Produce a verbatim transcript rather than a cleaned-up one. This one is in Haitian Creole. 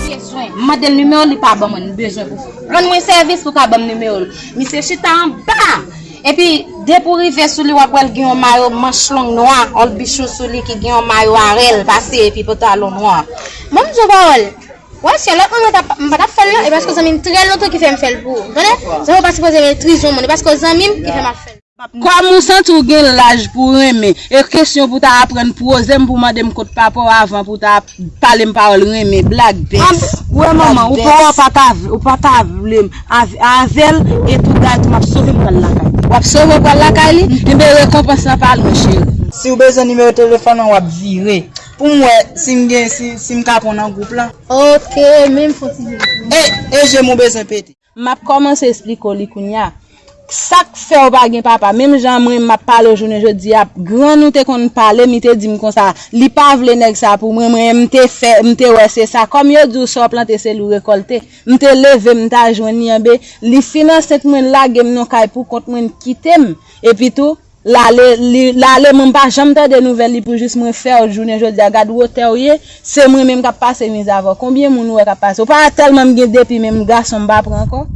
Bezwen. M mande l nimewo, li pa ban mwen, li bezwen pou rann mwen sèvis pou ka ban m nimewo l. Misye chita anba. Epi, depi w rive sou li, w ap wè l gen yon mayo manch long nwa, òlbichon sou li ki gen yon mayo arèl pase epi pantalon nwa. Ban m di w pawòl. Wè, si yon lòt moun mwen t ap, m pa t ap fè l non, e paske zanmi m trè lontan ki fè m fè l pou ou. Tande? Zanmi w pa sipoze metrize yon moun, e paske zanmi m ki fè m ap fè l. Kòm ou santi w gen laj pou w renmen, e kesyon pou w ta aprann poze m pou w mande m kot papa w avan pou w ta pale m pawòl renmen, blag bèf. Wè manman, ou pa, ou pa ta vle, ou pa ta vle m avè, avè l, e tou gade tou m ap sove m pral lakay. W ap sove w pral lakay li? Enben rekonpans lan pa lwen cheri. Si w bezwen nimewo telefòn mwen, w ap vire. Pou m wè si m gen, si, si m ka pran nan gwoup lan. Ok, men m fon ti vire. E, e je m ou bezwen pete. M ap kòmanse esplike w li kounye a. Sa k fè w pa gen papa? Menm jan mwen m ap pale w jounen jodi a, grann ou te konn pale m, li te di m konsa, li pa vle nèg sa pou mwen, mwen m te fè, m te wè se sa. Kòm yo di w sa w plante se li w rekòlte. M te leve m ta jwenn li anbe, li fin ansent mwen lage m nan kay pou kont mwen kite m. Epi tou, l ale, li, l ale, mwen m pa janm tande nouvèl li pou jis mwen fè w jounen jodi a, gad wotè w ye, se mwen menm k ap pase mizè avè w. Konbyen moun ou wè k ap pase? Ou pa wè tèlman m gen depi menm gason m pa pran ankò?